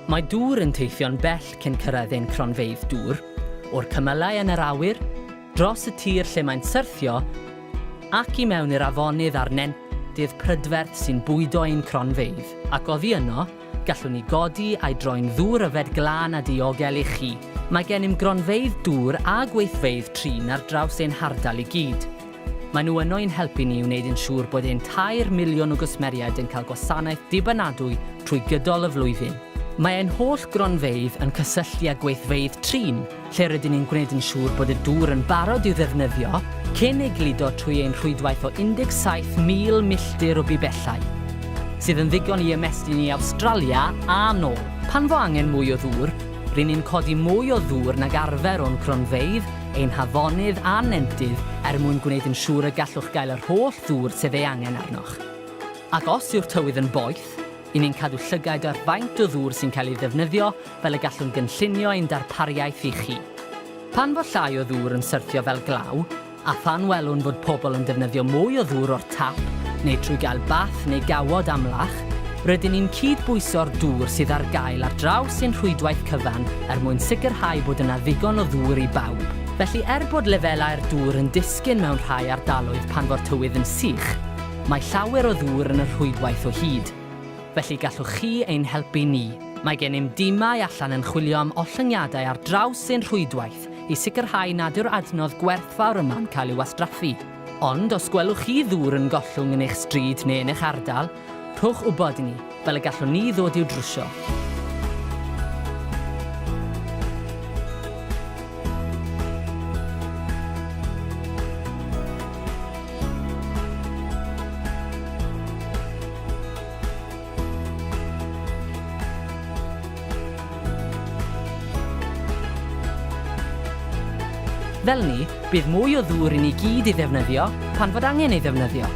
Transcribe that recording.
Mae dŵr yn teithio'n bell cyn cyrraedd ein cronfeydd dŵr, o'r cymylau yn yr awyr, dros y tir lle mae'n syrthio, ac i mewn i'r afonydd a'r nentydd prydferth sy'n bwydo ein cronfeydd. Ac oddi yno, gallwn ni godi a'i droi'n ddŵr yfed glân a diogel i chi. Mae gennym gronfeydd dŵr a gweithfeydd trin ar draws ein hardal i gyd. Maen nhw yno i'n helpu ni i wneud yn siŵr bod ein 3 miliwn o gwsmeriaid yn cael gwasanaeth dibynadwy trwy gydol y flwyddyn. Mae ein holl gronfeydd yn cysylltu â gweithfeydd trin, lle rydyn ni'n gwneud yn siŵr bod y dŵr yn barod i'w ddefnyddio cyn ei gludo trwy ein rhwydwaith o 17,000 milltir o bibellau, sydd yn ddigon i ymestyn i Awstralia a nôl. Pan fo angen mwy o ddŵr, ry'n ni'n codi mwy o ddŵr nag arfer o'n cronfeydd, ein hafonydd a'n nentydd er mwyn gwneud yn siŵr y gallwch gael yr holl ddŵr sydd ei angen arnoch. Ac os yw'r tywydd yn boeth, 'y ni'n cadw llygaid ar faint o ddŵr sy'n cael ei ddefnyddio fel y gallwn gynllunio ein darpariaeth i chi. Pan fo llai o ddŵr yn syrthio fel glaw, a phan welwn fod pobl yn defnyddio mwy o ddŵr o'r tap neu trwy gael bath neu gawod amlach, rydyn ni'n cyd-bwyso'r dŵr sydd ar gael ar draws ein rhwydwaith cyfan er mwyn sicrhau bod yna ddigon o ddŵr i bawb. Felly er bod lefelau'r dŵr yn disgyn mewn rhai ardaloedd pan fo'r tywydd yn sych, mae llawer o ddŵr yn y rhwydwaith o hyd. Felly gallwch chi ein helpu ni. Mae gennym dimau allan yn chwilio am ollyngiadau ar draws ein rhwydwaith i sicrhau nad yw'r adnodd gwerthfawr yma'n cael ei wastraffu. Ond os gwelwch chi ddŵr yn gollwng yn eich stryd neu yn eich ardal, rhowch wybod i ni, fel y gallwn ni ddod i'w drwsio. Fel ni, bydd mwy o ddŵr i ni gyd ei ddefnyddio pan fod angen ei ddefnyddio.